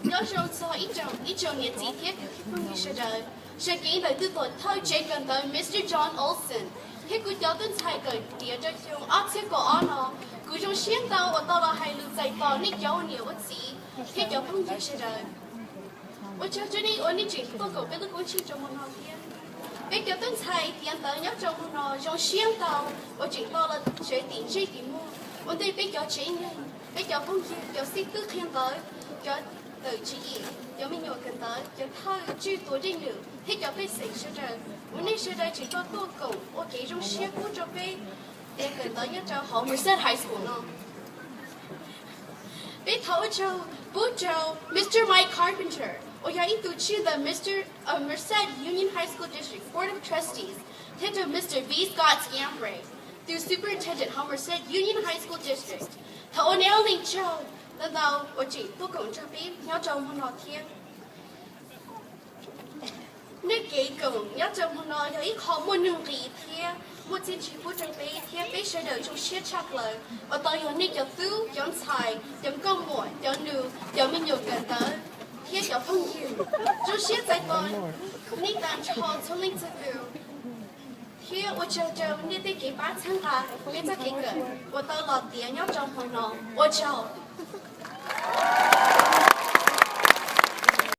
Nyob zoo txog ib tsoom niam txiv thiab kwv tij phooj ywg sawv daws. Sawv kev ntawm tus tuam thawj tsev kawm ntawv Mr. John Olson thiab kuv cov tub ntxhais kawm tiav rau xyoo ob txhiab kaum ob no, kuv zoo siab ntau uas tau los hais lus txais tos nej cov ua niam ua txiv thiab cov phooj ywg sawv daws. Ua tsaug rau nej uas nej tseem tuaj koom peb lub koob tsheej rau hmo no thiab. Peb cov tub ntxhais tiav ntawv nyob rau hmo no zoo siab ntau uas tseem tau los tsev tim ntsej tim muag ua ntej peb cov tsev neeg, peb cov phooj ywg, cov xib hwb qhia ntawv, cov tawm tswv yim, cov me nyuam kawm ntawv, cov thawj tswj tuav dej num thiab cov pej xeem sawv daws uas nej sawv daws tseem tau tuaj koom ua kev zoo siab pub rau peb tiav kawm ntawv nyob rau hauv Merced High School no. Peb thov ua tsaug pub rau Mr. Mike Carpenter uas yog ib tug tswj ntawm Mr., uh, Merced Union High School District Board of Trustees thiab rau Mr. V. Scott Scambre, tus Superintendent hauv Merced Union High School District. Thov ua nej ob leeg tsaug ntau ntau uas tseem tuaj koom nrog peb nyob rau hmo no thiab. Nej kev koom nyob rau hmo no yog ib qho muaj nuj nqis thiab muaj txiaj ntsig pub rau peb thiab peb sawv daws zoo siab tshaj plaws uas tau yog nej cov tub cov ntxhais, cov nkauj muam, cov nus, cov me nyuam kawm ntawv thiab cov phooj ywg. Zoo siab txais tos nej tag nrho txhua leej txhua tus thiab ua tsaug rau nej tej kev pab txhawb nqa peb txoj kev kawm uas tau los tiav nyob rau hmo no. Ua tsaug.